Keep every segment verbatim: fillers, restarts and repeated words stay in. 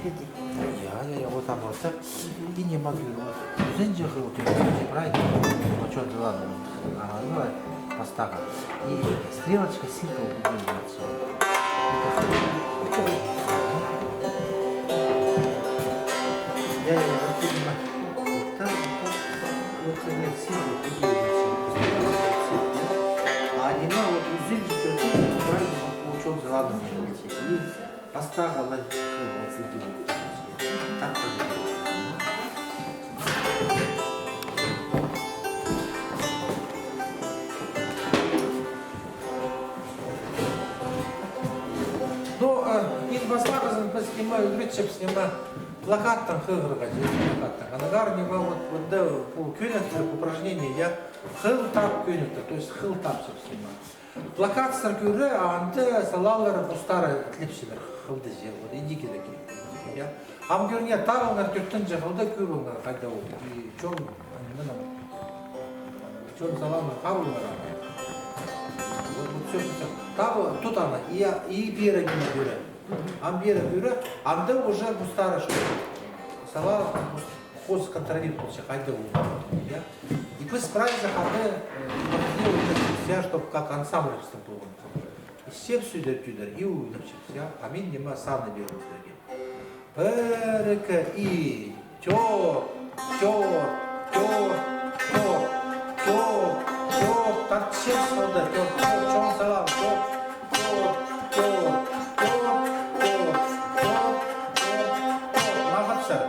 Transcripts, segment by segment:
Я, я, я, вот там вот так. И не могу, вот. Ӱзінҷі хыл, вот, правильно? Вот что, да ладно. Ага, ну, а, пастағы. И стрелочка симпл. Я, я, я, вот, видимо, вот так, вот так. Вот, например, симпл. А не надо, вот, ӱзінҷі, правильно, вот, что, да ладно. И пастағы алай, так. Ну, а, иң пастағызын піс ниме ӱгретчебіс, ниме плакаттаң хығырарға, че, плакаттаң. Аннаңар ниме вот, вот да, пу кӧніктіріп упражнение, я, хыл тап кӧніктір, то есть хыл тапчабыс, ниме. Плакатсар кӧре, анда салалар постары тілепчелер, хылды же, вот, иди кирек. Я. Ам кӧріңер, табыңар тӧртінҷі хылды, кӧріңер, хайда ол. И чон, мына, чон салалар табыңар. Вот, вот всё, всё. Табы, тут ана, и, и пеер ниме кӧре. Ам пеер кӧре, анда уже постары, что сала, пос-, хоза контролировать полча, хайда ол. Я. И піс прайзы хада, э, я, чтоб как ансамбль пістің полған. Сеп сӱдер тӱдер, и ойнапчабыс, я, а мин ниме саны пиріп сірерге. Пір, ікі, и. Тёрт, тёрт, тёрт, тёрт, тёрт, тёрт, тартчабыс, ол даа, тёрт, тёрт, чон салам, тёрт, тёрт, тёрт. Мағат сар.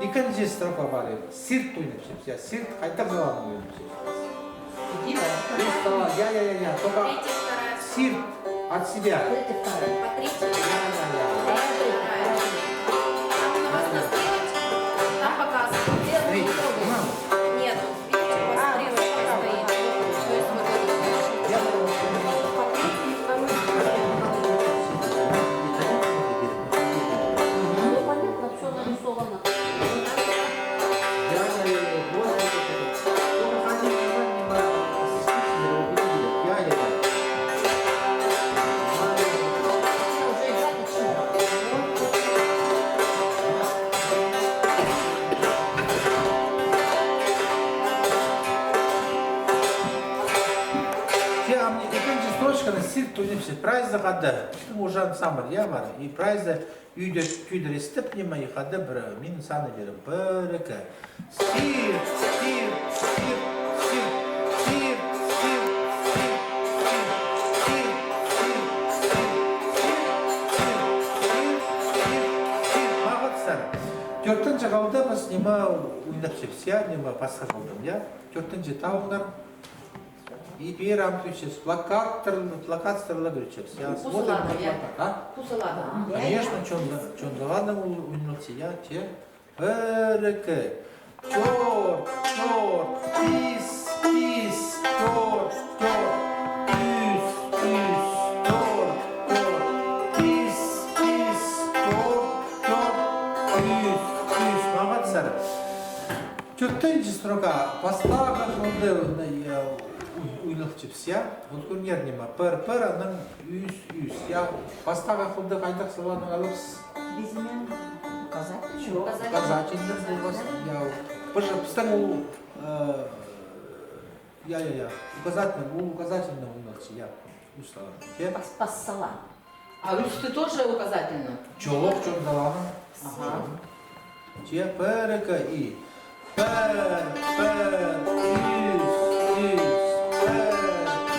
Ікінҷі строфа пар. Сирт ойнапчабыс, я, сирт, хайдағ салам ойнапчабыс. Иди, да. Устала, я, я, я, я. Только сирт от себя. Третья, вторая. По третьей. Я, я, я. Третья, вторая. Там у вас на стрелочке, там показывают. Третья. Мам. Нет, видите, у вас стрелочка стоит. То есть вот это. Я. По третьей, второй. Ну, понятно, всё нарисовано. Че, ам ікінҷі строчканы сирт ойнапча, прайзы хада. Пістің уже ансамбль, я, пар. И прайзы Ӱдӧк кӧдірістіп, ниме, и хада пір, мин саны пирем. Пір, ікі. Сирт, сирт, сирт, сирт. Мағат сар. Тӧртінҷі хылда піс ниме ойнапчабыс, я, ниме, пасха хылдаң, я. Тӧртінҷі, табыңар. И пеер ам тӱсчебіс. Плакаттар, плакаттар ла кӧрчебіс. Я, пу салада, я. Пу салада, а? Конечно, чон, чон салада ол ойналча, я, че. Пір, ікі. Тёрт, тёрт, пис, пис, тёрт, тёрт, ӱс, ӱс, тёрт, тёрт, пис, пис, тёрт, тёрт, ӱс, ӱс. Мағат сар. Тӧртінҷі строка, пастағы хылды, э, ой-, ойлалчабыс, я? Ол кӧріңер ниме, пір, пір, анаң ӱс, ӱс, я? Пастағы хылды хайдағ саланың аларбыс? Безымянный. Указательный. Указательный. Указательный полбас, я. Піс-, пістің ол, э, я, я, я. Указательный, ол указательный ойналча, я. Ӱс саланың. Че? Пас-, пас сала. А ӱсті тоже указательный? Чолох, чон саланың. Ага. Че, пір, ікі, и. Пір, пір, ӱс, ӱс, пір,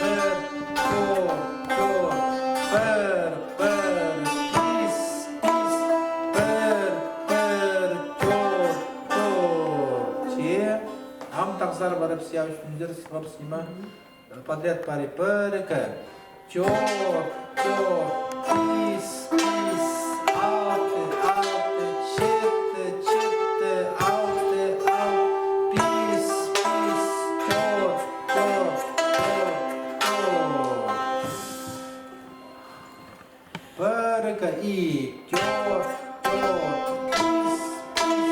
пір, тёрт, тёрт, пір, пір, пис, пис, пір, пір, тёрт, тёрт. Че, ам тағзар парыбыс, я, ӱстӱнзер сығыбыс, ниме? Подряд пари. Пір, ікі. Тёрт, тёрт, пис, пис, алты, алты, читі, читі, алты, алты, пис, пис, тёрт, тёрт, тёрт, тёрт. Пір, ікі, и. Тёрт, тёрт, пис, пис,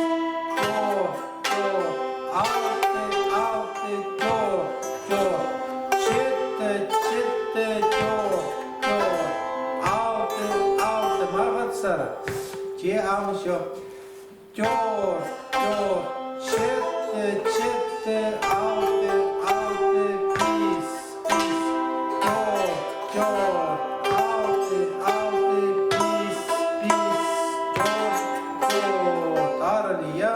тёрт, тёрт, алты, алты, тёрт, тёрт, читі, читі, тёрт, тёрт, алты, алты. Мағат сар. Че, ам ещё. Тёрт, тёрт, читі, читі, алты, алты, пис, пис. Тёрт, тёрт, алты, алты, пис, пис. Тёрт, тёрт. Ары, я.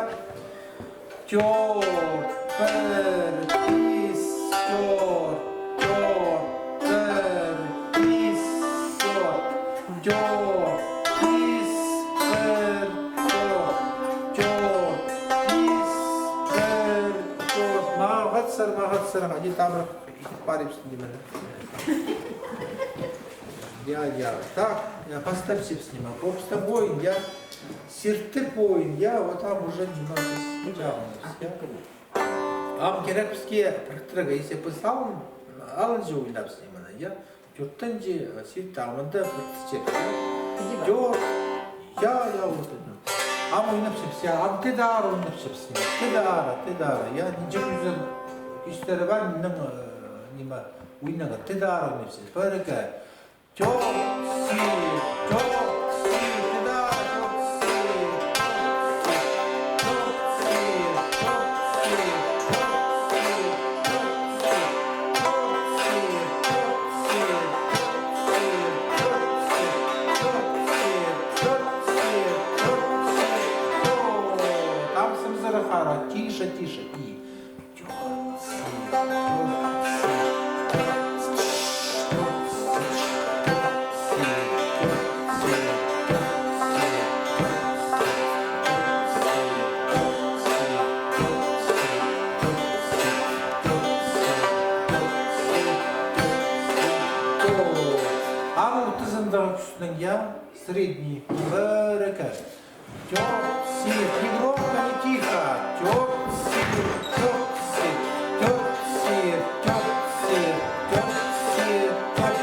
Тёрт, пір, пис, тёрт, тёрт, пір, пис, тёрт, тёрт, пис, пір, тёрт, тёрт, пис, пір, тёрт. Мағат сар, мағат сар, хайди табырах парибыстың ниме. Я, я. Так, я, пастап чӧпсін ниме. Кӧп пастап ойын, я. Сиртіп ойын, я, вот ам уже ниме чағыныбыс, я. Ам кирек піске піріктірерге, если піс алын, алынҷа ойнапсың ниме, я. Тӧртінҷі, э, сиртті, а мында піріктірчебіс, я. Тӧрт, я, я, вот это. Ам ойнапчабыс, я, ам тидір ойнапчабыс, ниме. Тидір, тидір, я, нинҷе кӱзі, кӱстері пар, минің, э, ниме, ойнарға, тидір ойнапчабыс. Пірігі. Тёрт, сир, тёрт, сир, тидір, тёрт, сир, тёрт, сир, тёрт, сир, тёрт, сир, тёрт, сир, тёрт, сир, тёрт, сир, тёрт, сир, тёрт, сир, тёрт, сир, тёрт, сир, тёрт. Ам сымзырах ара, тише, тише, и. Ам ортызындағы кӱстің, я, средний, пірігі. Тёрт, сир, не громко, не тихо. Тёрт, сир, тёрт, сир, тёрт, сир, тёрт, сир, тёрт,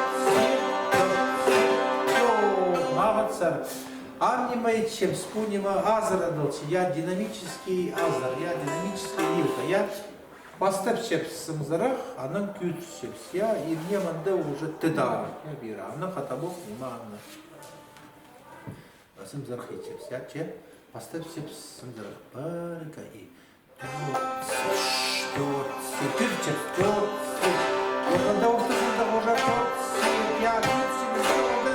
сир. Тёрт. Мағат сар. Ам ниме итчебіс, пу ниме азыр адалча, я, динамический азыр, я, динамическая вилка, я. Пастапчабыс сымзырах, анаң кӧдірчебіс, я, и мына мында уже тидір, я, пирі. Анаң хатабох, ниме, анаң сымзырах итчебіс, я, че, пастапчабыс сымзырах. Пірігі, и. Тёрт, тёрт, кӧдірчебіс, тёрт, тёрт. Вот анда ортызында уже тёрт, я, кӧдірчебіс, я, анда.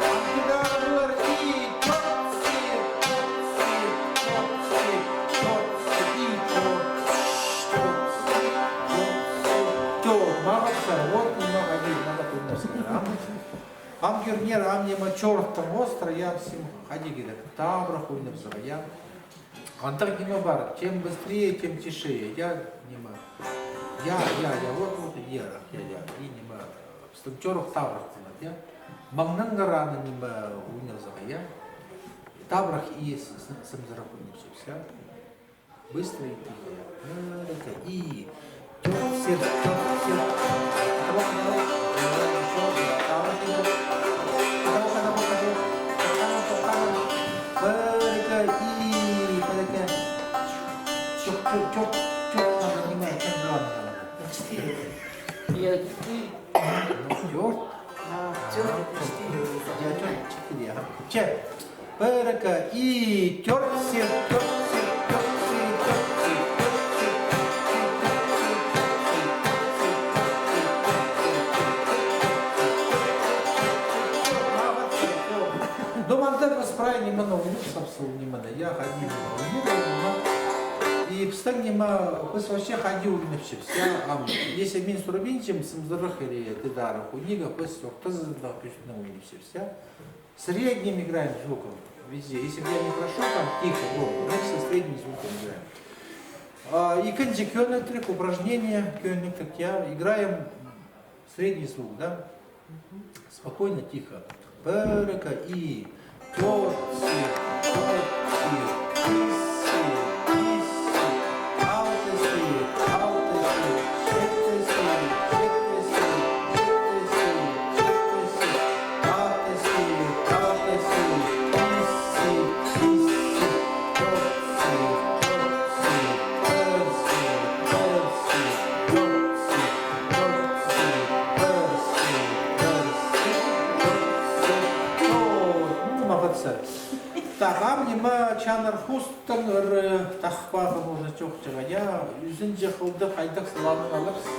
Ам тидір, и тёрт, тёрт, тёрт, тёрт. Тёрт, мағат сар, вот, ниме, хайди, мағат ойнапсың, а? Ам кӧріңер, ам ниме, чорыхтың остра, я, всем хайди кирек, табырах ойнапсаға, я. Андағ ниме пар, чем быстрее, тем тишее, я, ниме. Я, я, я, вот, вот, я, я, я, и ниме, пістің чорых табырах тынат, я. Маңнанғар аны, ниме, ойнапсаға, я. Табырах и с-, с-, сымзырах ойнапчабыс, я. Быстро и тихо. Ырыка и. Тёрт, сир, тёрт, сир. Ырыка и. Тёрт, тёрт, тёрт, тёрт, надо внимание, тёрт, главное. Четыре. Нет. Тёрт. А, тёрт, четыре. Я тёрт, четыре, ага. Че. Пірікі, и тёрт, сир, тёрт, сир, тёрт, сир, тёрт, сир, тёрт, сир. Думанда, піс прай нимені ойнап сапсыл, нимені, я, хайди, нимені. И пістің ниме, піс вообще хайди ойнапчабыс, я, ам, если мин сурабинчам, сымзырах или тидір ойнирға, піс ортызында кӱстең ойнапчабыс, я. Средним играем звуком везде. Если я не прошу, там тихо, громко, значит, со средним звуком играем. А, ікінҷі кӧніктірек, упражнение кӧніктірек, я, играем средний звук, да? Спокойно, тихо. Пірікі, и тёрт, сир, тёрт, сир, пис, сир, пис, сир, алты, сир, алты, сир, читі, сир, читі, сир, читі, сир, читі, сир, алты, сир, алты, сир, пис, сир, пис, сир, тёрт, сир, тёрт, сир, пір, сир, пір, сир, тёрт, сир, тёрт, Ниме, чаныр хустың ыры тахпағы уже чоохтирға. Я, ӱзінҷі хылды хайдағ саланың аларзар?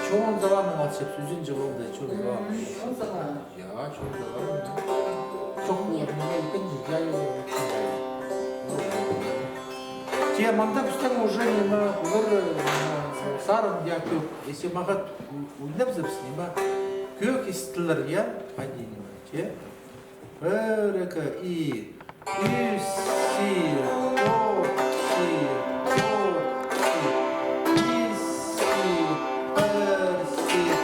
Чоон саланың алчабыс, ӱзінҷі хылды, чоон саланың. Чоон саланың. Я, чоон саланың. Чох, ниме, ікінҷі, я, я, я, ікінҷі. Че, мында пістің уже ниме, олар, ы, сарын, я, кӧк. Если мағат у-, уйнапсабыс, ниме, кӧк истілер, я, хайди, ниме, че? Пір, ікі, и. Ӱс сир, тоғыс сир, тоғыс сир, ис сир, пір сир,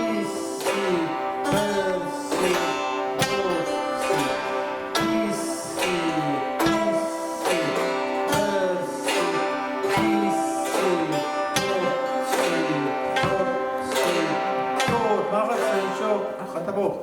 ис сир, пір сир, тоғыс сир, ис сир, ис сир, пір сир, ис сир, тоғыс сир, тоғыс сир, тоғыс. Мағат, сен чох, хатап ох.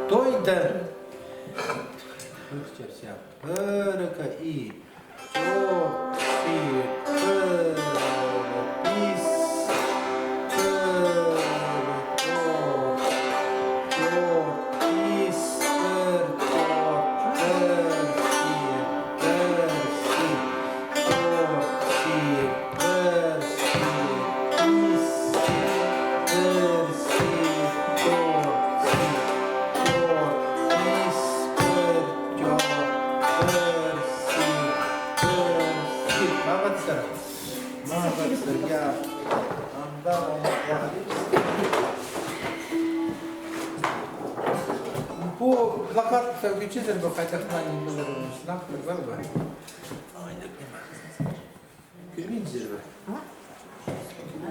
Тойда. Пір, ікі, и. Чох, сир, пір, ис, пір, чох, чох, ис, пір, чох, пір, сир, пір, сир, чох, сир, пір, сир, ис, пір, сир, чох, сир, чох, ис, пір, чох, пір, сир. Мағатсар. Мағатсар, я. Анда, анда. Пу плакатта кӧрчезер бе, хайдағ нимелер, знактар пар ба? Кӧрминчезер бе?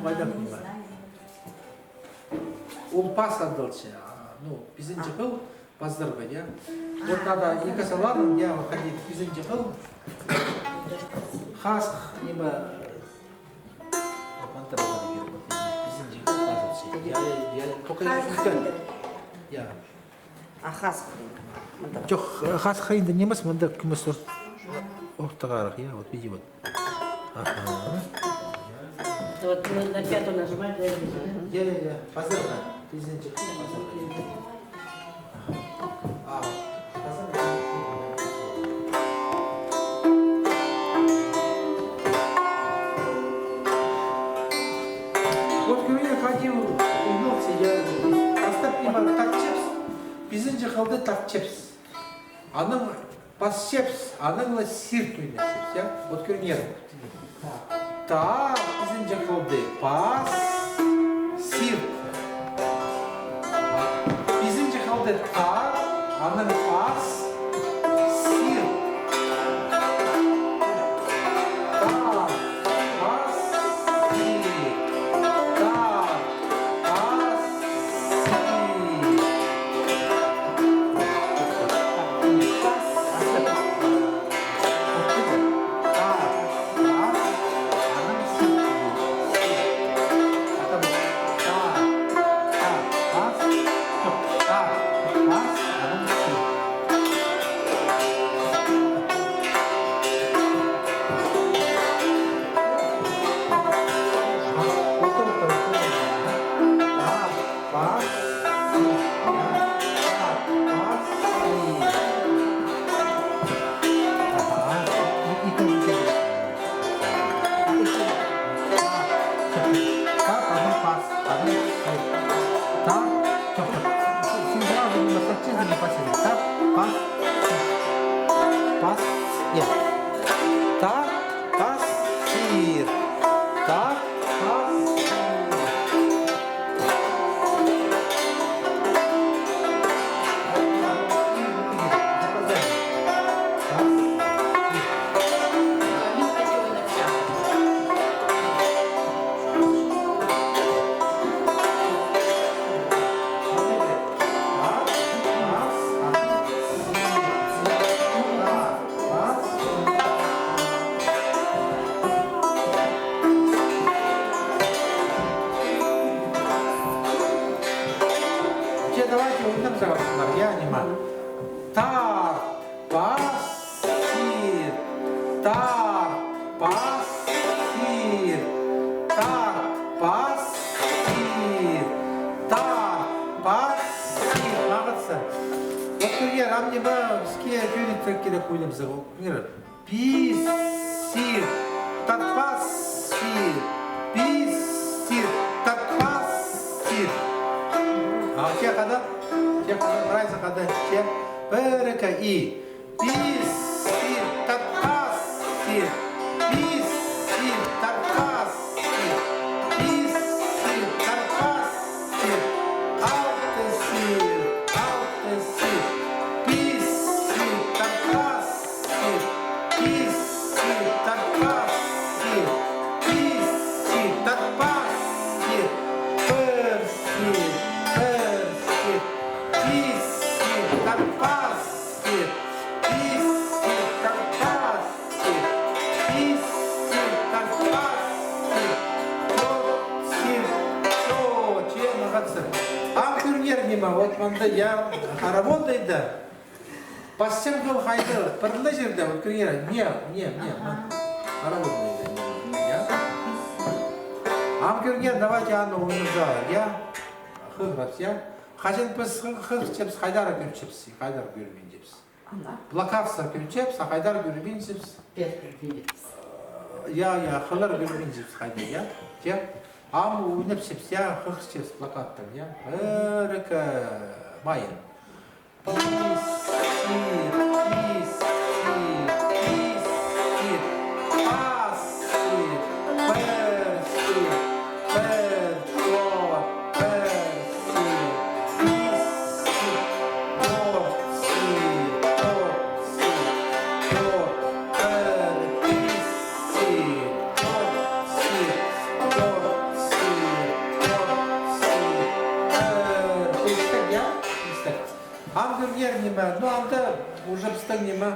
Хайдағ ниме? Ол пас адалча. А, ну, пизінҷі хыл пазарға, я. Вот надо ікі саланың, я, вот хайди, пизінҷі хыл. Хазых, ниме, вот мында пазарға кирек, вот, пизінҷі хыл пазарға. Я, я, я, только хазых ниме? Я. А хазых ниме? Мында. Чох, хазых ниме нимес, мында кӱмӱс ор-, ортағарах, я, вот, види, вот. Ага. Вот на, на пятую нажимать, да, или же? Я, я, я. Пазарға. Пизінҷі хыл пазарға. А, пазарға. Вот кӧріңер, хайди уйналча, я. Пастап ниме тартчабыс. Пизінҷі хылды тартчабыс. Анаң пас чепс, анаң ла сирт уйнап чепс, я? Вот кӧріңер. Та, пизінҷі хылды, пас, сирт. Пизінҷі хылды, та, анаң пас, сирт. Та, пас, сирт. Та, Пас, пас, я. Та, пас, сир. Та, пас, сир. Тартпас сир, тартпас сир, тартпас сир, тартпас сир. Мағат сар. Вот кӧрер, ам ниме піске кӧріг кирек ойлабыза. Пис сир, тартпас сир, пис сир, тартпас сир. А, че хада, че хада, прайзы хада, че. Пір, ікі, и. Пис сир, тартпас сир, пис сир, тартпас сир, пис сир, тартпас сир. Алты сир, алты сир, пис сир, тартпас сир, пис сир, тартпас сир, пис сир, тартпас сир. Пір сир, пір сир, пис сир, тартпас сир, пис сир, тартпас сир, пис сир, тартпас сир, тӧрт сир. Чоо, че, мағат сар. Ам кӧрер ниме, вот мында, я, хороводный да. Пасчаң хыл хайда, пір ле чирде, вот кӧрер, не, не, не, мына, хороводный да, я. Ам кӧрер, давайте аны ойназа, я. Хығырабыс, я. Хаҷан піс хығырчабыс, хайдар кӧрчебіс, хайдар кӧрбинчебіс. Ана. Плакатсар кӧрчебіс, а хайдар кӧрбинчебіс. Пер кӧрбинчебіс. Я, я, хыллар кӧрбинчебіс хайдар, я. Че? Ам ойнапчабыс, я, хығырчабыс плакаттаң, я. Пір, ікі, майын. Пис сир, пис сир, пис сир, пас сир, пір сир, пір тӧрт, пір сир, пис сир, тӧрт сир, тӧрт сир, тӧрт, пір, пис сир, тӧрт сир, тӧрт сир, тӧрт сир, пір. Пістің, я? Пістің. Ам кӧрер ниме, ну, анда уже пістің ниме,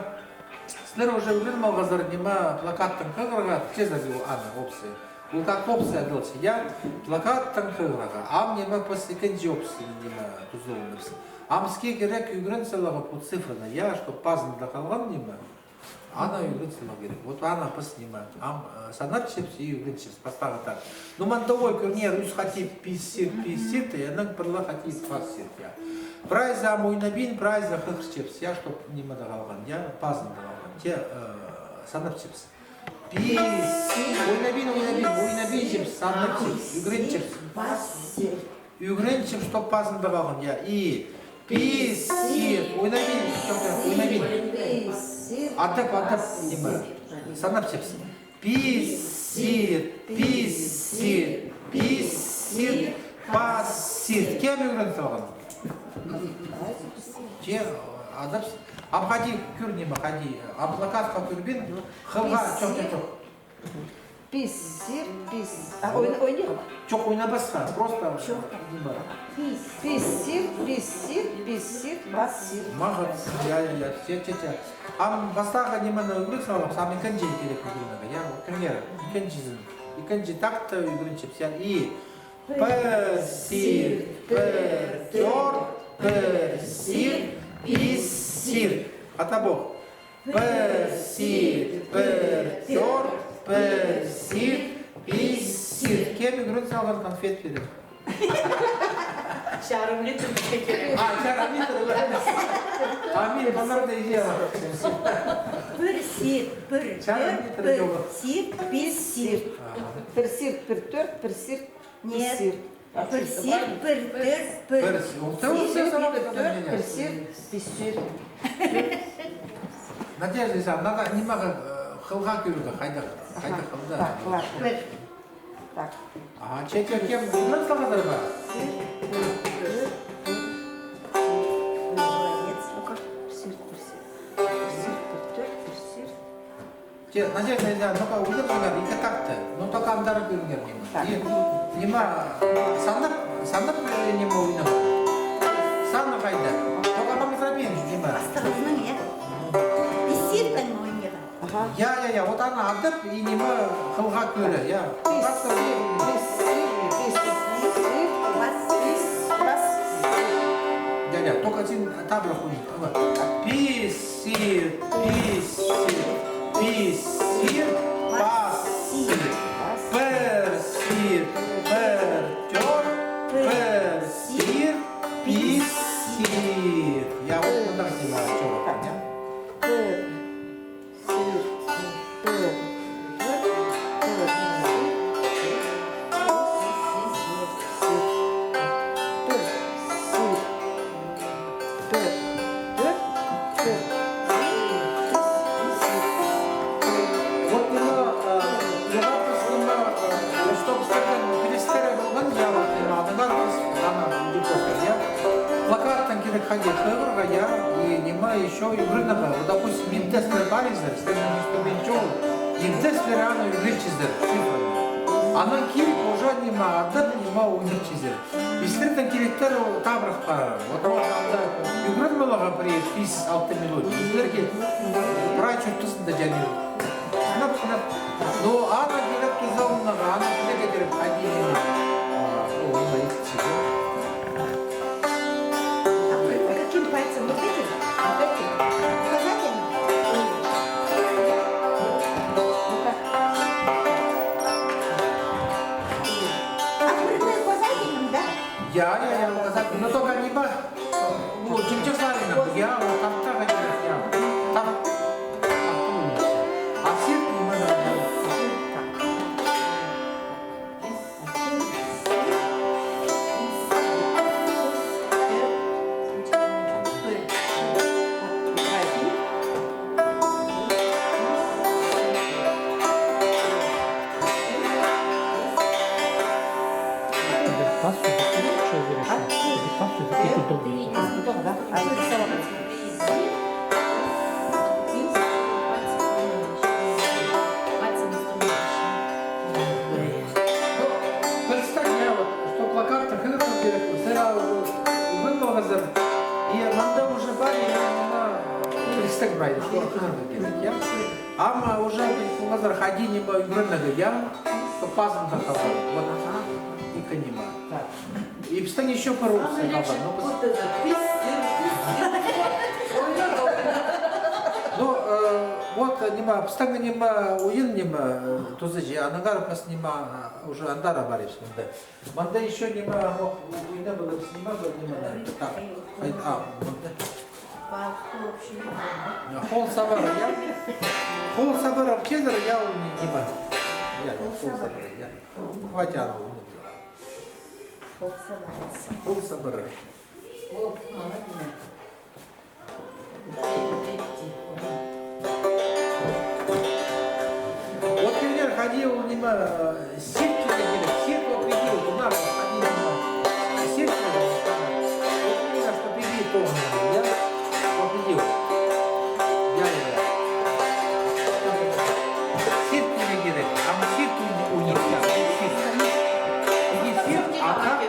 сірер уже ӱгреніп алғазар ниме, плакаттаң хығырарға, чезер аны опция. Ол как опция адалча, я, плакаттаң хығырарға. Ам ниме, піс ікінҷі опция ниме тузаланыбыс. Ам піске кирек ӱгрен саларға пу цифраны, я, чтоб пазында халған ниме. Аны ӱгрен саларға кирек. Вот аны піс ниме, ам, э, санапчабыс и ӱгренчебіс. Пастағы так. Ну, мында ой кӧрер, ӱс хати пис сир, пис сир, я, анаң пір ле хати пас сир, я. Прайзы ам ойнабин, прайзы хығырчабыс, я, чтоб ниме дее халған, я, пазында халған. Че, э, санапчабыс. Пис сир, ойнабин, ойнабин, ойнабинчабыс, санапчабыс, ӱгренчебіс. Пас сир. Ӱгренчебіс, чтоб пазында халған, я. И пис сир. Ойнабин, чох, чох, ойнабин. Пис сир. Адап, адап, ниме, санапчабыс. Пис сир, пис сир, пис сир, пас сир. Кем ӱгрен салған? Че, адап. Ам хайди кӧр ниме, хайди. Ам плакатха кӧрбин, хылға, чох, чох, чох. Пис сир, пис. А, ойна-, ойнирға? Чох, ойнабасха, просто. Чох. Ниме. Пис сир, пис сир, пис сир, пас сир. Мағат, я, я, я, че, че, че. Ам пастағы нимені ӱгрен салғабыс, ам ікінҷі кирек ӱгренерге, я, вот кӧрер. Ікінҷізін, ікінҷі такты ӱгренчебіс, я, и пір сир, пір тӧрт, пір сир, пис сир. Хатабох. Пір сир, пір тӧрт, пір сир, пис сир. Кем ӱгрен салған конфет пирер? Чарым литр шекер. А, чарым литр, ла. А мин панар да идея. Пір сир, пір тӧрт, пір сир, пис сир. Пір сир, пір тӧрт, пір сир. Нет. Пір сир. Пір сир, пір тӧрт, пір сир, пір сир, пис сир. Надежда Исаевна, надо нимеге, э, хылға кӧрерге, хайда, хайда хылда. Так, ладно. Пір. Так. А, че, че, кем, ӱгрен салғазар ба? Молодец. Пір сир, пір сир. Пір сир, пір тӧрт, пір сир. Че, Надежда Илья, ну-ка, ӱгреніңер, ікі такты. Ну, только андар ӱгреніңер, ниме. Так. И, ниме, санап, санап, э, ниме ойнаңар. Саны хайда. Только маңзырабин, ниме. Астығызның, я? Пис сиртең ойнаңар. Ага. Я, я, я, вот аны адап, и ниме, хылға кӧре, я. Пис сир, пис сир, пис сир, пис сир, пас, пис, пас. Я, я. Только син табырах ойна. Пис, сир, пис, сир, пис, сир, пас, сир. Пір сир, пір тӧрт, пір сир, пис сир. Я, вот мында син, а, чё, вот, я? Вот ниме, э, ниме, э, чтоб сірернің пілістерің полған, я, вот ниме, адаңар піс, ана, я. Плакаттаң кирек хайди хығырарға, я, и ниме ещё ӱгренерге. Вот, допустим, МТС-лер пар изер, сірернің инструмент чоғыл. МТС-лер аны ӱгретчезер, цифраны. Анаң киліп, уже ниме, адап, ниме, ойнапчазар. И сірернің киректер ол табырах пар. Вот, вот, анда ӱгреніп аларға пір пис-алты минут. Сірерге прай чуртазында чарир. Сынап, сынап. Но ана кирек тузалынарға, ана кирек, кирек один минут. А, ол, ол, ол, А каким пальцем? Вот этим? Вот этим? Указательным? Ну-ка. А, указательным, да? Я, я, я, указательным. Но только ниме, ну, чымча сарина. Я, вот так, так, я. Так. А сир ниме надо? Представь, я вот, что плакаттар хығырарға кирек, сірер уже ӱгреніп алғазар. И мында уже пар, и мына представь, что хығырарға кирек, я? Ама уже піліп алғазар, хайди ниме ӱгренерге, я? Что пазында хабар. Вот. И понимаю. И пістің ещё пір урыс хабар. Ну, піс- Ну, э, вот, э, ниме, пістің ниме, ойын ниме, э, тузы че, аннаңар піс ниме, э, уже андар парибыс мында. Мында ещё ниме, ох, ойнап аларбыс ниме, пір ниме, так, ай, а, мында. Палка вообще не помню. Хол сабар, я? Хол сабар, ап чезер, я, ол ниме. Я, хол сабар, я. Хватит, ана, ойнап. Хол сабар. Хол сабар. Ол, ана, ниме. Вот, кемнер хайди ол ниме, э, сирт тирге кирек, сирт, вот, иди, вот, у нас хайди ниме, сирт тирге, вот, именно, что иди, то, я, вот, иди, вот. Я, я, я. Сирт тирге кирек, а сирт у, у них, я, сирт. Иди, сирт, а так.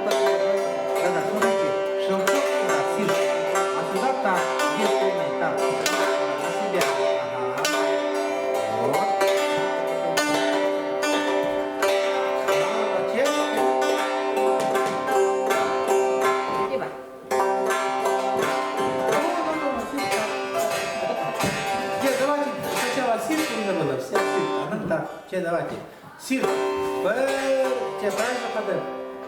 Да, да, смотрите, щелчок сюда, сюда, а сюда так, здесь прямой, так. На себя. Ага. Вот. Молодец. Спасибо. Че, давайте сначала сирт, потом было, вся сирт. А ну так, че, давайте. Сирт. Пір, че, правильно ходы.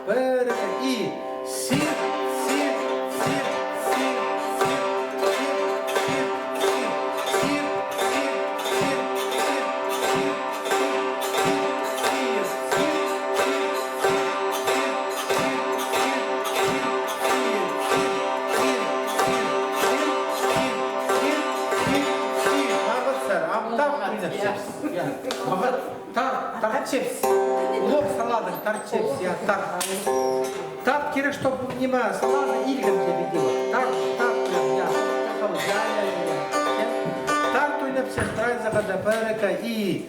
Пір, и сирт, сирт, сирт. Мағат, сар, ам тап ойнапчабыс. Я. Мағат, тар, тартчабыс. Улуғ саладың, тартчабыс, я, тар. Тар кирек, чтоб ниме, саладың, илгем дебеди. Тар, тар, я, я, я, я, я. Тар ойнапчабыс, правильно, когда, пір, ікі, и.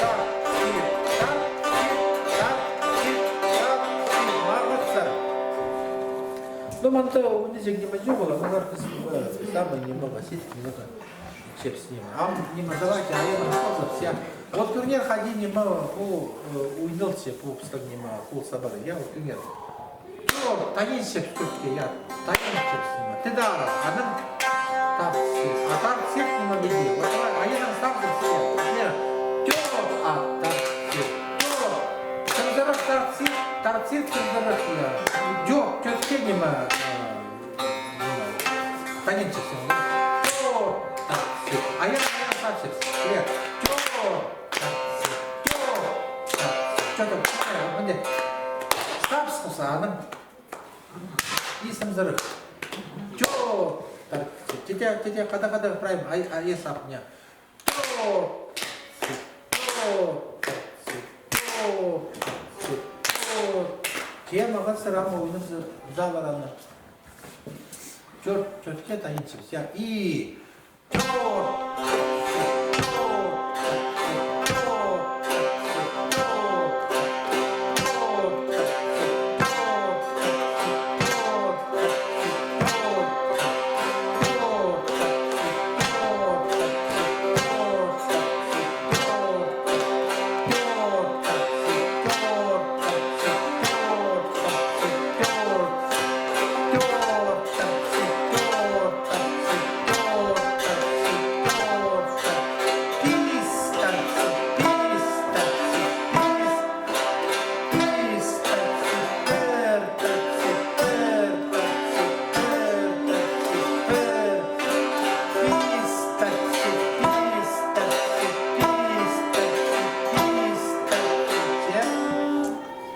тартир, тартир, тартир, тартир. Молодцы. Ну, мында уйнаҷаң ниме чоғыл, олар кізі, э, самый ниме, Василий, ниме, чепсінем. Ам ниме, давайте, а я вам сказал, я. Вот кӧріңер, хайди ниме, пу, э, уйналча, пу, пістің ниме, пу сабар, я, вот кӧріңер. Тӧрт, тайынча чепсінем, я, тайынча чепсінем. Тидір, анаң тартир, а тартир ниме піди. Вот давай, а я вам сказал, я. Тӧрт, а, тартир, тӧрт. Тымзырах тартир, тартир тымзырах, я. Чох, тӧртке ниме, э, Танинча сен. Тӧрт, тартир. Аян, аян, тартир. Тӧрт, тартир. Тӧрт, тартир. Чё там? Мына, мына. Стап сыхса, анаң. И сымзырах. Тӧрт, тартир. Тете, тете, хада, хада, правильно. Ай, ай, сап, не. Тӧрт, тӧрт, тӧрт, тӧрт. Че, мағаа сірер ам ойнап за-, залар аны. Тӧрт, тӧртке тайынчабыс. Я, и. Тӧрт, тӧрт, тӧрт.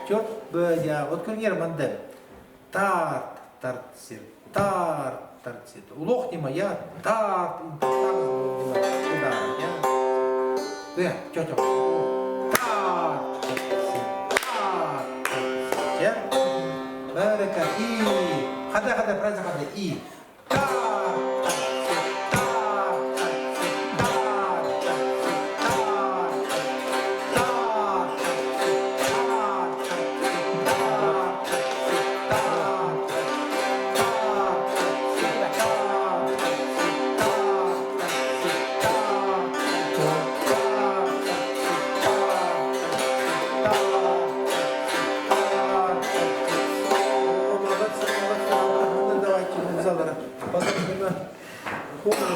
Тӧрт, бе, я, вот кӧріңер мында. Тарт, тартир, тарт, тартир. Улуғ ниме, я? Тарт, тарт, я? Э, тё, тё. Тарт, тартир, тарт, тартир, я? Пір, ікі, и. Хада, хада, прайзы хада, и.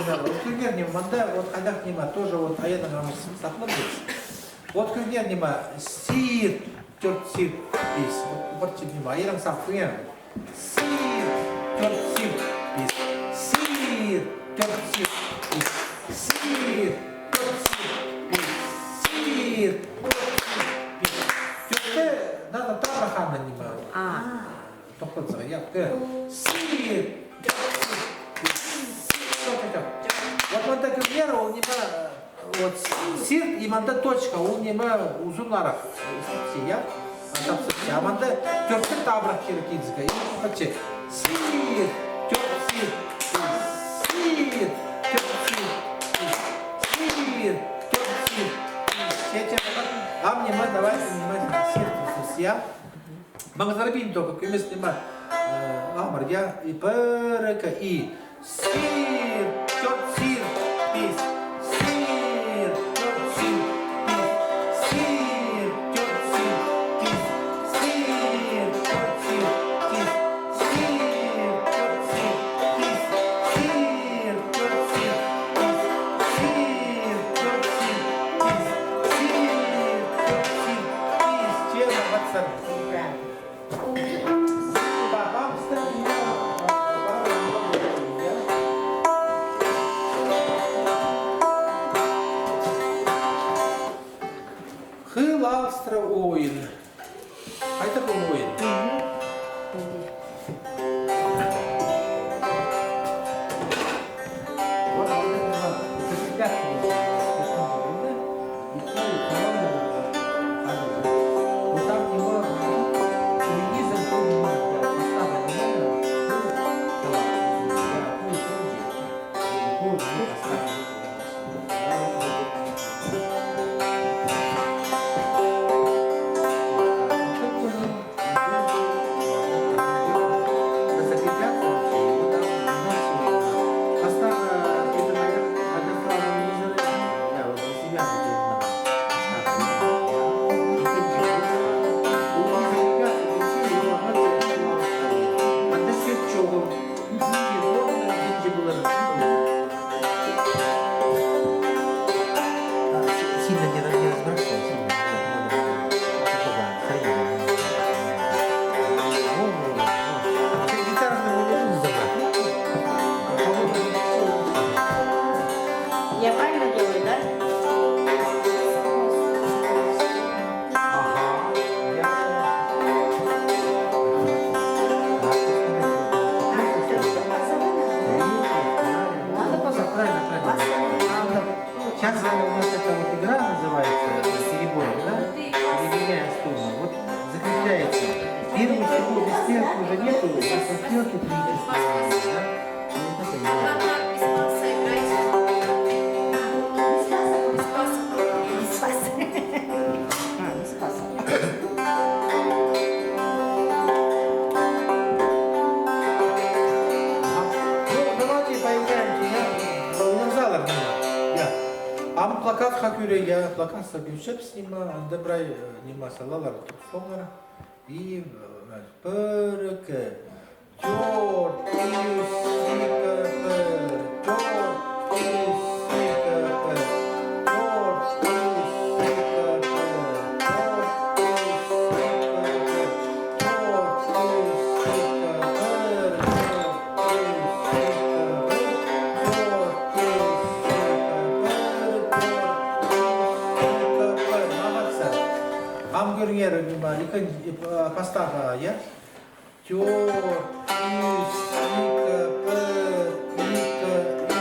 Давайте, вот кӧріңер ниме, мында, вот, хайдағ ниме, тоже, вот, аяннаң ам сахлап. Вот кӧріңер ниме, сир, тӧрт, сир, пис. Вот, вот, ниме, аяннаң сах, кӧріңер. Сир, тӧрт, сир, пис. Сир, тӧрт, сир, пис. Сир, тӧрт, сир, пис. Сир, тӧрт, сир, пис. Тӧртті надо табырах ниме. А. Тоғынза, я, кӧр. Сир. Вот мында кӧріңер, ол ниме, вот сир, и мында точка, ол ниме узунарах. Сир, я? А мында тӧртті табырах кирек килзеге. И вот че. Сир, тӧрт, сир. Сир, тӧрт, сир. Сир, тӧрт, сир. Че, че, ам ниме, давайте, ниме, сир, я? Маңзырбин только, кӧмес ниме, э, амыр, я, и пір, ікі, и. Сир, тӧрт, сир, пис. Сир, тӧрт, сир, пис. Сир, тӧрт, сир, пис. Сир, тӧрт, сир, пис. Сир, тӧрт, сир, пис. Сир, тӧрт, сир, пис. Сир, тӧрт, сир, пис. Сир, тӧрт, сир, пис. Че, молодцы. Стрелки уже нету, а со стрелки прийти. А, не спас. Ну, давайте поиграем, я. Ойназалар, я. Ам плакатха кӧре, я, плакатха кӧрчебіс, ниме, анда прай, э, ниме салалар, турсалар. И, э, пір, ікі. Тӧрт, ӱс, ікі, пір. Тӧрт, ӱс, ікі, пір. Тӧрт, ӱс, ікі, пір. Тӧрт, ӱс, ікі, пір. Тӧрт, ӱс, ікі, пір. Тӧрт, ӱс, ікі, пір. Тӧрт, ӱс, ікі, пір. Тӧрт, ӱс, ікі, пір. Молодцы. Ам кӧріңер, ниме, ікі, э, пастағы, я? Тӧрт, ӱс, ікі, пір, ікі,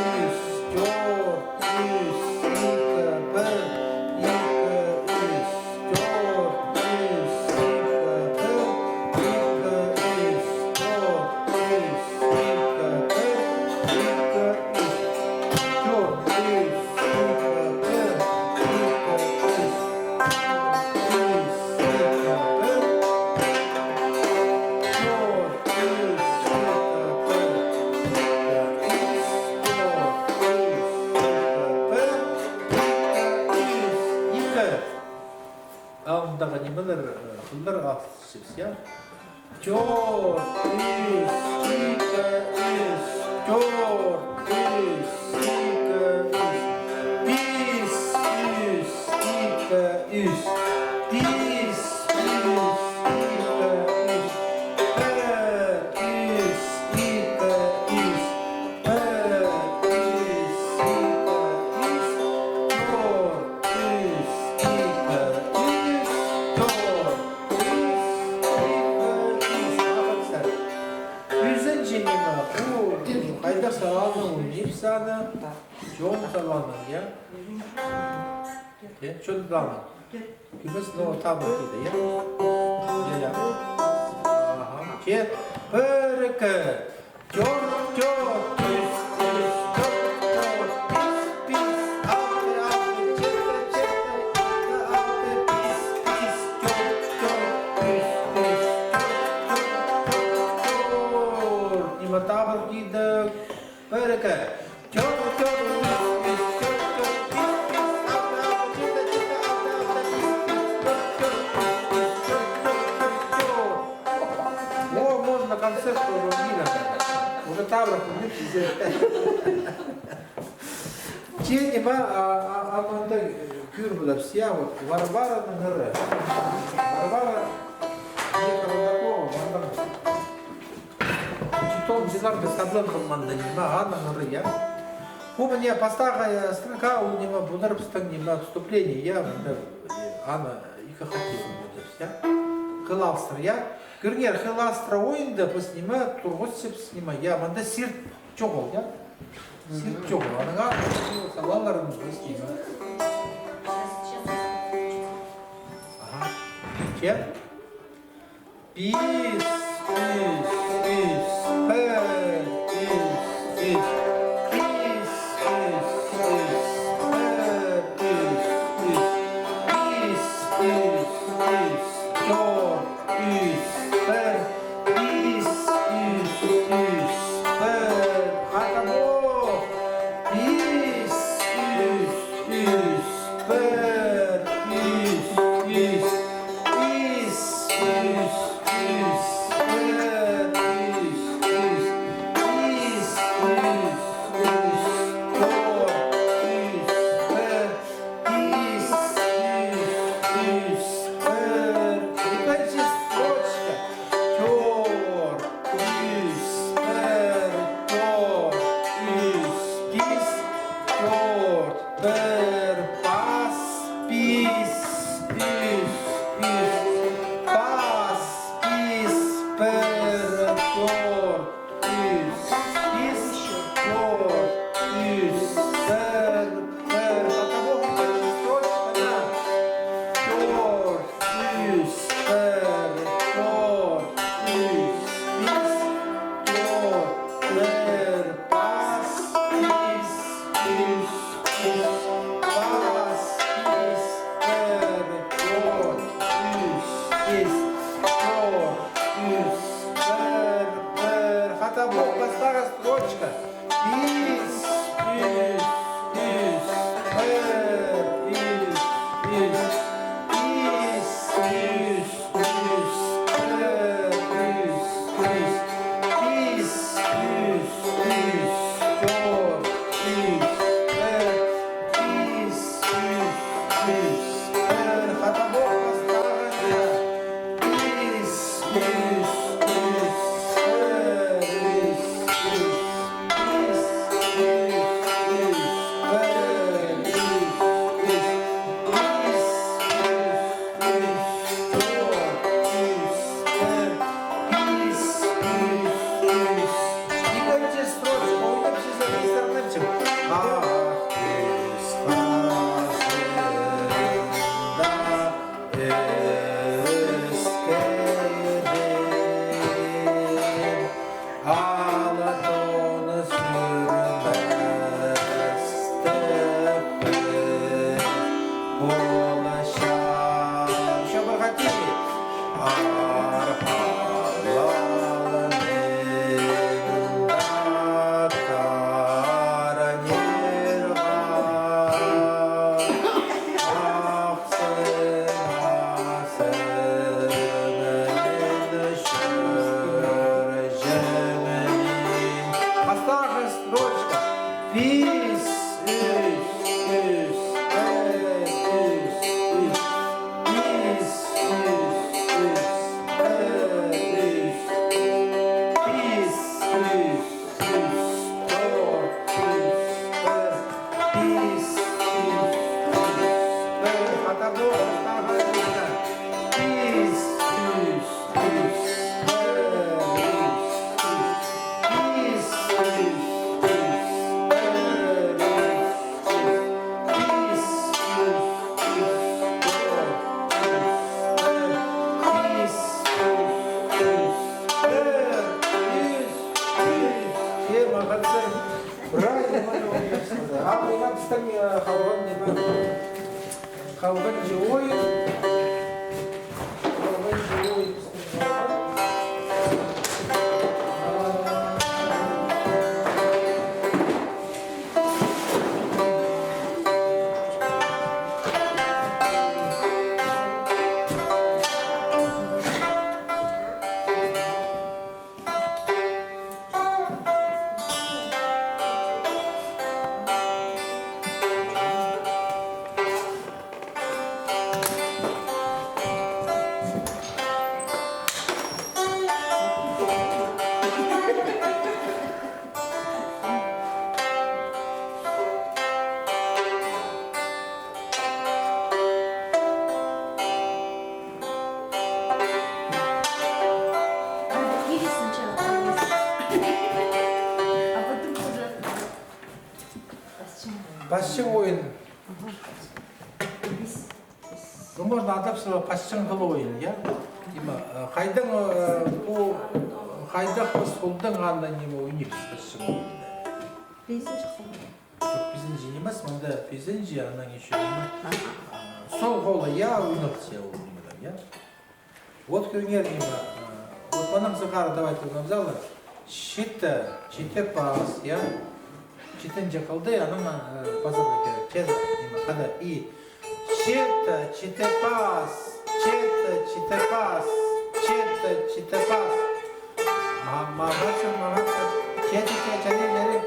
ӱс, тӧрт, ӱс, ікі, пір, ікі, ӱс, тӧрт, ӱс, ікі, пір, ікі, ӱс, тӧрт, ӱс, ікі, пір, ікі, ӱс. Тӧрт, ӱс, ікі, пір, ікі, ӱс. Ӱс, ікі, пір. Тӧрт, ӱс, ікі, пір, ікі, ӱс. Тӧрт, ӱс, ікі, пір, ікі, ӱс. Ікі. Алнындағы нимелер, э, хыллар алысчабыс, я? Тӧрт, ӱс, ікі, ӱс, тӧрт, ӱс, ікі, ӱс, пис, ӱс, ікі, ӱс, пис, ӱс, ікі, ӱс, пір, ӱс, ікі, ӱс, пір, ӱс, ікі, ӱс, тӧрт. Ӱс, ікі, ӱс, тӧрт, ӱс, ікі, ӱс. Молодцы. Ӱзінҷі ниме, пу, хайдағ салааны ойнирбыс аны? Чон салааны, я? Э, чон салааны. Кӧмес, но табыр киді, я? Я, я. Аха. Че, пір, ікі. Тӧрт, тӧрт, ӱс, ӱс, тӧрт, тӧрт, пис, пис, алты, алты, читі, читі, алты, алты, пис, пис, тӧрт, тӧрт, ӱс, ӱс, тӧрт, тӧрт, тӧрт. Ниме табыр кидік? Пір, ікі. Тӧрт, тӧрт, ӱс, ӱс, тӧрт, тӧрт, пис, пис, алты, алты, читі, читі, алты, алты, пис, пис, тӧрт, тӧрт, ӱс, ӱс, тӧрт, тӧрт, тӧрт, тӧрт. О, можно концерт уже мира. Уже тавров не пиздец. Че ниме, а, а, а, мында, э, кӧр поларбыс, я, вот, Варвараның ыры. Варвара Егорова, мында. Читон дилар да саблан полманда ниме, аның ыры, я. Пу мына пастағы, э, строка, ол ниме, поларбыстың ниме, вступление, я, мында, э, аны ікі хати поларбыс, я. Хылалыстыр, я. Кӧріңер, хылалыстыра ойында піс ниме, турғысчабыс ниме, я, мында сирт чоғыл, я. Сирт чоғыл, анаң салаларыбыс ниме. Аха. Че? Пис, ӱс, ӱс, пір, ӱс, ӱс. Пис, ӱс, ӱс, пір, ӱс, ӱс. Пис, ӱс, ӱс, тӧрт, ӱс, пір. Пис, ӱс, ӱс, пір. Хатабох. Пис, ӱс, ӱс, пір, ӱс, ӱс. Пис, ӱс, ӱс, Пістің, э, халған ниме? Халғанҷы ойын. Халғанҷы ойын пістің халған. Пасчаң ойын. Ну, можно адап саларға пасчаң хыл ойын, я? Ниме, э, хайдаң, э, пу, хайдағ піс холдаң анда ниме ойнирбыс пасчаң ойын? Пизінҷі хол. Чох, пизінҷі нимес, мында пизінҷі, анаң ещё ниме. Ага. А, сол холы, я, ойнирбыс, я, ол нимелер, я? Вот кӧріңер ниме, а, вот мынаң сығара, давайте ойнап салар. Читі, читі пас, я? Читінҷі хылды, анаң, а, пазарға кирек. Читі, ниме, хада, и. Читі, читі пас, читі, читі пас, читі, читі пас. Ма-, мағатсың, мағатсың. Читі, читі, читі, читі.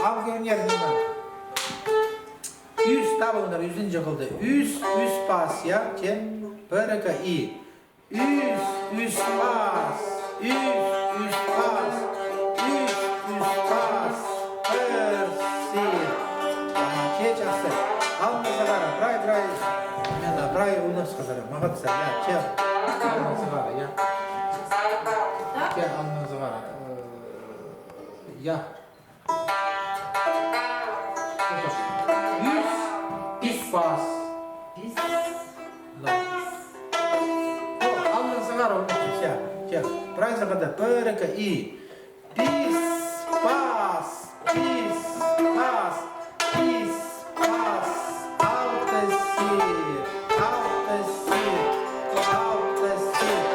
Ал кӧріңер ниме. Ӱс табыңар, ӱзінҷі хылды. Ӱс, ӱс пас, я? Че, пір, ікі, и. Ӱс, ӱс пас, ӱс, ӱс пас, ӱс, ӱс пас. Пір сир. Ага, че, чахсы. Алныңзар, прай, прай. Мин прай ойнап сығарам. Мағатса, я, че. Алныңзар, я. Че, алныңзар. Э, я. Ӱс, ӱс пас. Да. О, алныңзар, че, че. Прай сағада, пір, ікі, и. Пис пас, пис пас, пис пас. Алты сир, алты сир, алты сир.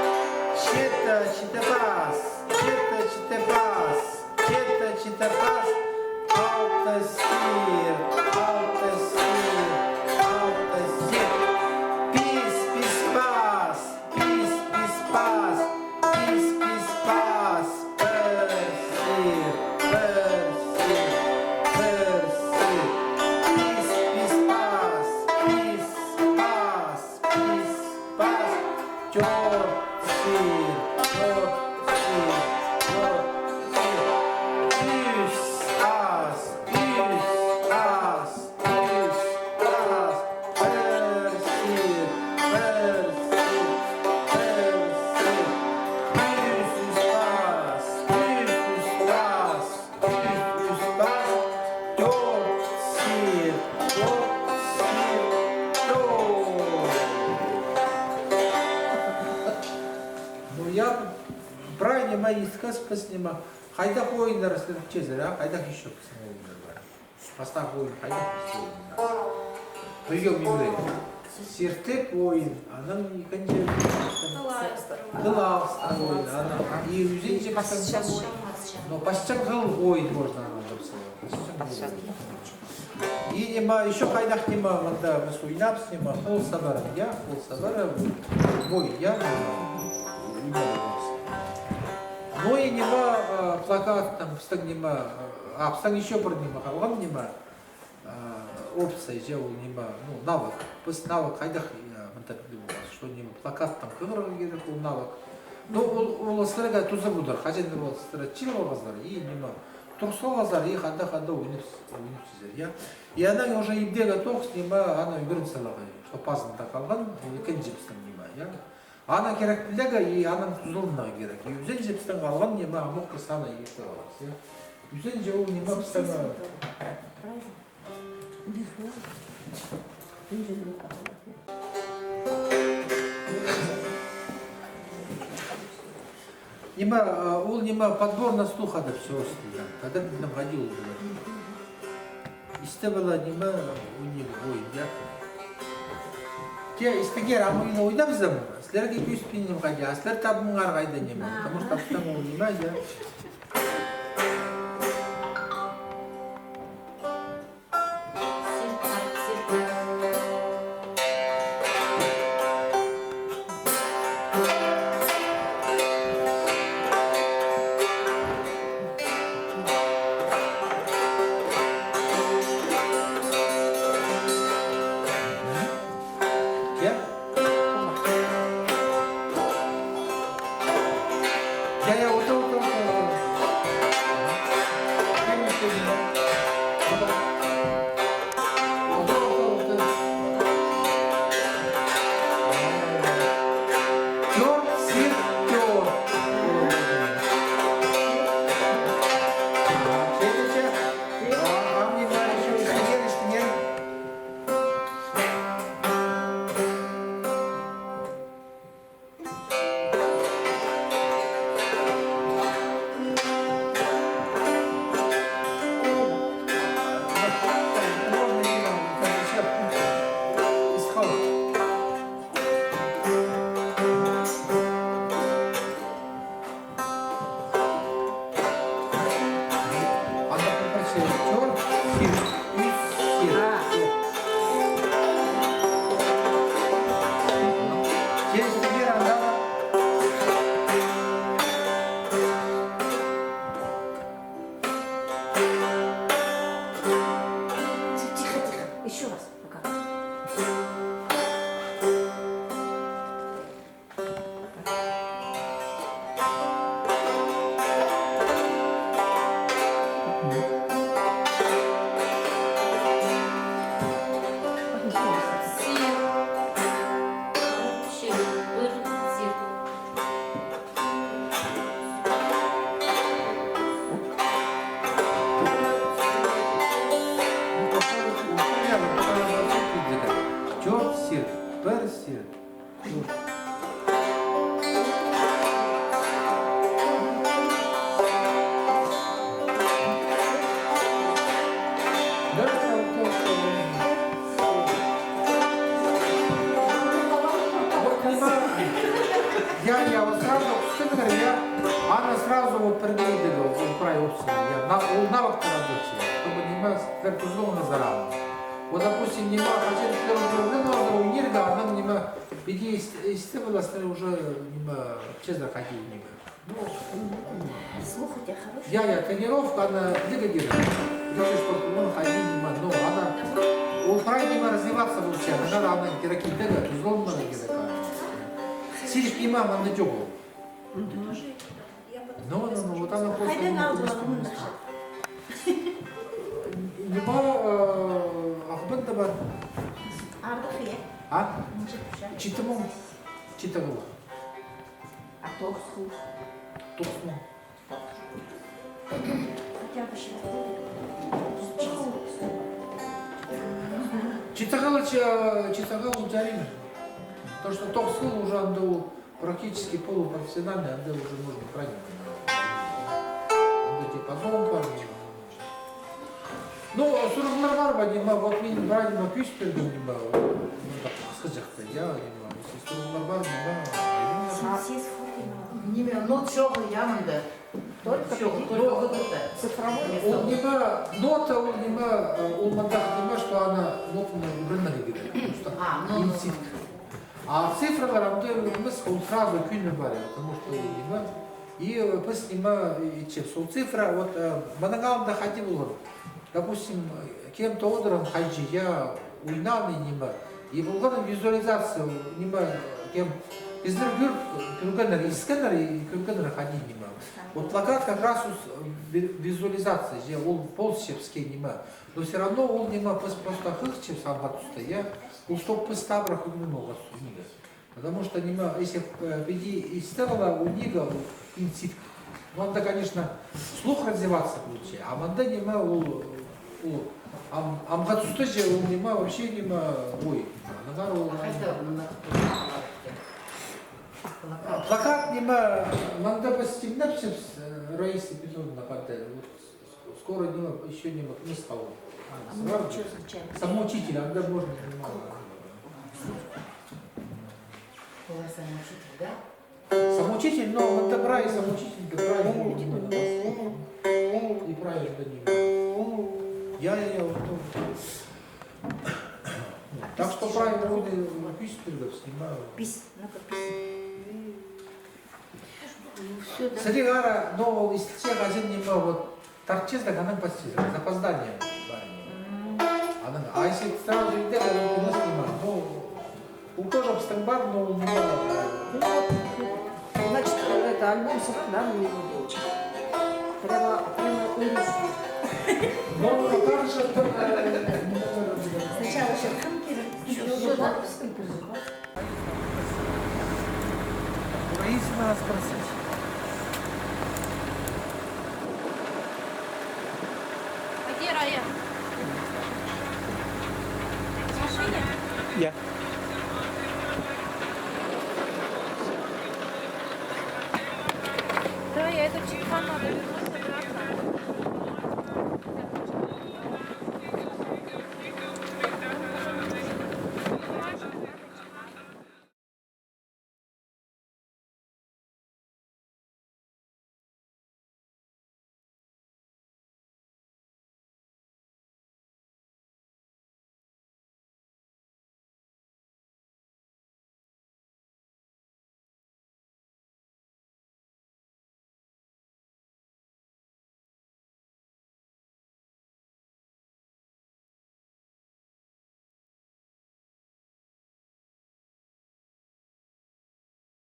Читі, читі пас, читі, читі пас. Читі, читі пас, алты сир, алты сир, алты сир. Пис, пис пас, пис, пис пас, пис, пис пас. Пір сир, пір сир, пір сир. Пис, пис пас, пис пас. Пис пас, тӧрт сир, тӧрт сир, тӧрт сир. Ӱс ас, ӱс ас, ӱс ас. Пір сир, пір сир, пір сир. Ӱс, ӱс ас, ӱс, ӱс ас. Ӱс, ӱс пас, тӧрт сир, тӧрт сир, тӧрт. Ну, я прай ниме искаспас ниме. Хайдағ ойыннар сірер чӧрчезер, а? Хайдағ ещё пістің ойыннар пар? Пастағы ойын хайдағ пістің ойыннар? Приём игры. Сиртіп ойын, анаң ікінҷі тыл алыстырып ойын, анаң и ӱзінҷі пастың, но пасчаң хыл ойын можно анаң тапсалар. Пасчаң хыл. И ниме, ещё хайдағ ниме, мында піс ойнаппыс ниме, хол сабары, я, хол сабары, бой, я, ниме, ну и ниме, а, плакаттаң, пістің ниме, а, пістің ещё пір ниме, халған ниме, а, опция, че ол ниме, ну, навык. Піс навык хайдағ, а, мында піліп аларбыс, что ниме, плакаттаң хығырарға кирек ол навык. Ну, ол, ол сірерге туза полар, хаҷан ол сірер чыылыбызар, и ниме, тур салыбызар, и хада-хада ойнап, ойнапчазар, я. И анаң уже ибдегі тоғыс ниме, аны ӱгрен саларға, что пазында халған, ікінҷі пістің ниме, я. Аны кирек пілерге, и анаң тузаланарға кирек. И ӱзінҷі пістің халған ниме, амох піс аны иртіп аларбыс, я. Ӱзінҷі ол ниме пістің, ниме, а, ол ниме, подбор на слух, ада всё остальное. Тогда піди ниме хайди ол полар. И Истіп ала ниме, ойнир, ой, я. Че, истіңер, ам ойын ойнабызам. Сілерге кӧзітпинчем хайди, а сілер табыңар хайди ниме. Потому что абыстаң ол ниме, я. Я? Я, я, вот, вот, вот, вот. Ага. Кем, кем? Вот. Вот, вот, вот, вот. Тёрт, сир, тёрт. Ага, следующее. Ага, внимание, ещё, ещё, ещё. Анда пір сир, тёрт сир, ӱс сир. А. Тиңнестіріңер анда. Тихо, тихо. Ещё раз. Пока. Тёрт сир, пір сир. Я, я, вот сразу, я, она сразу вот пірдейді, вот, вот, прай опция. Я, на, ол навык работает. Чтобы ниме, как тузлуғына зарал. Вот, допустим, ниме, хотя бы первый, первый, первый, первый, ниме, піди исті, исті властары уже, ниме, чезер хайди, ниме. Ну, слух у тебя хороший? Я, я, тренировка, она двигатель. Видишь, что он хайди, ниме, но она, ол прай, ниме, развиваться вообще, она, она, кирек, тузлуғына кирек. Сирік, ниме, анда чоғыл. Мгм. Ну, ну, ну, вот она просто. Хайдаң алды ла, мында? Ниме, э, Ағбанда пар. Ардых, я? А? Нинҷе пӱсче? Читі муң. Читі хыллығ. А тоғыс хыллығ? Тоғыс муң. Хотя бы сейчас. Читі хыллығ, чи-, читі хыллығ чарир. То, что тоғыс хыллығ уже анда ол практически полупрофессиональный, анда уже можно правильно. Анда диапазон пар. Ну, сурығлар пар ба, ниме, вот мин прай, ниме, кӧзіт пиргем, ниме, мында пасха чахта, я, ниме, если сурығлар пар, ниме, ниме. Ниме, нот чоғыл, я, мында. Только чоғыл, только цифровой. Ол, ниме, нота, ол, ниме, ол мындағ, ниме, что ана нотаны ӱгренерге кирек. Потому что, а, ну, ну, инсит. А цифралар анда нимес, ол сразу кӧні пар, потому что, ниме, и, э, піс, ниме, итчебіс. Ол цифра, вот, э, мының алнында хайди полған. Допустим, кем-то одырған хайҷы, я, ойнағны, ниме. И полған визуализация, ниме, кем, пістер кӧр-, кӧргеннер, искеннер и кӧргеннер хайди, ниме. Вот плакат как раз уз-, ви-, визуализация, же, ол полысча піске, ниме. Но всё равно ол, ниме, піс просто хығырчабыс амғы туста, я. Ол чтоб піс табырах ӱгреніп алғабыс ниме. Потому что, ниме, если, э, піди истіп ала, у них, э, принцип. Ну, анда, конечно, слух развиваться лучше, а мында, ниме, ол, ол, ам-, амғы туста же, ол, ниме, вообще, ниме, ой, аннаңар ол. А хайда мына плакат? Плакат, ниме, мында піс тимнепчебіс, э, Раиса Петровна хада, вот, Скоро не, ещё не, не стало. А, ну, сразу. Самоучитель, анда можно немало. Олар самоучитель, да? Самоучитель, но он-то прай самоучитель, да прай. И прай, да не. Я, я, я, вот тоже. Так что прай вроде пис пирдеп снимаю. Пис, ну-ка, пис. Сірер ара, но ол истілче, азин ниме, вот, тартчазың, анаң пасчазың, запоздание бар. Анаң, а если сразу идерге, ол кино снимать, ну, ол тоже пістің бар, но ол ниме. Значит, это альбом сыхтап, да, мы его делаем. Прямо, прямо ӧрінче. Но, ну, короче, это, э, сначала ещё кім кирек, ещё запись кіргізіп. Раиса надо спросить. А где Рая? В машине? Я. Да, я этот телефон надо вернуть.